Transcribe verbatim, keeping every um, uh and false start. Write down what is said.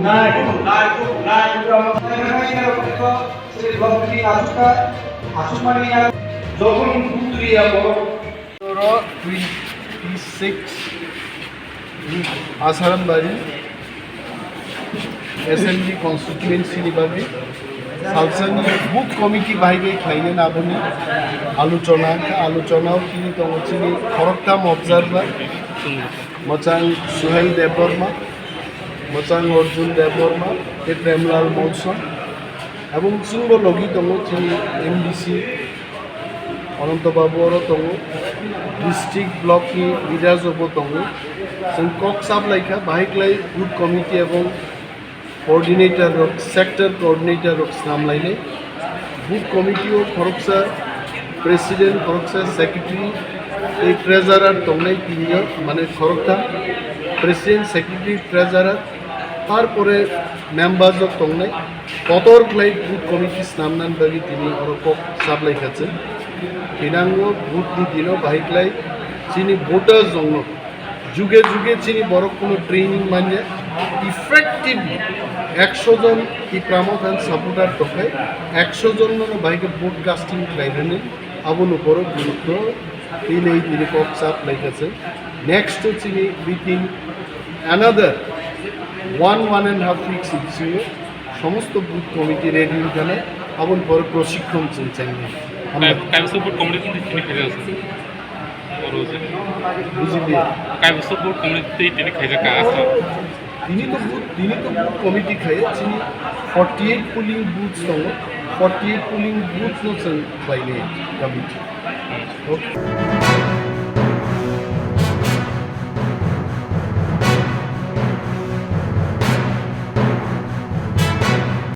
Nai, nai, nai. Oro twenty-six Asarambari Assembly Constituency ni bagwi salsani booth committee bai bai khlaina naboni aluchona, aluchona o tini tongo chini khoroktham observer, mwchang Suhel Debbarma, mwchang Arjun Debbarma, tei Premlal Monson. Abong chwngbo logi tongo chini M D C Ananto Babu oro tongo, district block ni leaders bo tongo. Chwng kok saplai kha, bahai klai booth committee ebong coordinator rok, sector coordinator rok snam lainai. Booth committee o khoroksa president, khoroksa secretary tei treasurer tongnai, tinjon, mane khoroktham, president, secretary, treasurer, tarpore members rok tongnai. Kotor khlai booth committee snamnani bagwi tini oro kok saplai kha chwng. Thinango booth ni dino bahai khlai chini voters rokno juge juge chini borok kuno training manya, effective ekso jon Tipra Motha ni supporter tongkhai, ekso jon no bahai khe vote casting khlai rwni, abono borok gurutto tini tini kok saplai kha chwng. Next to chini within another one, one and half weeks bisingo somosto booth committee ready wngkha nai, aboni pore proshikkhon chwng chengnai. Hambai. Kai-, kaibwsa booth committee tini khaijak se? Oro je. Bujiliya. Kaibwsa booth committee tini khaijak ka asa? Tini to booth, tini to booth committee khaiya, chini forty-eight polling booths tongo, forty-eight polling booths no chwng bainai committee. Hmm. Okay.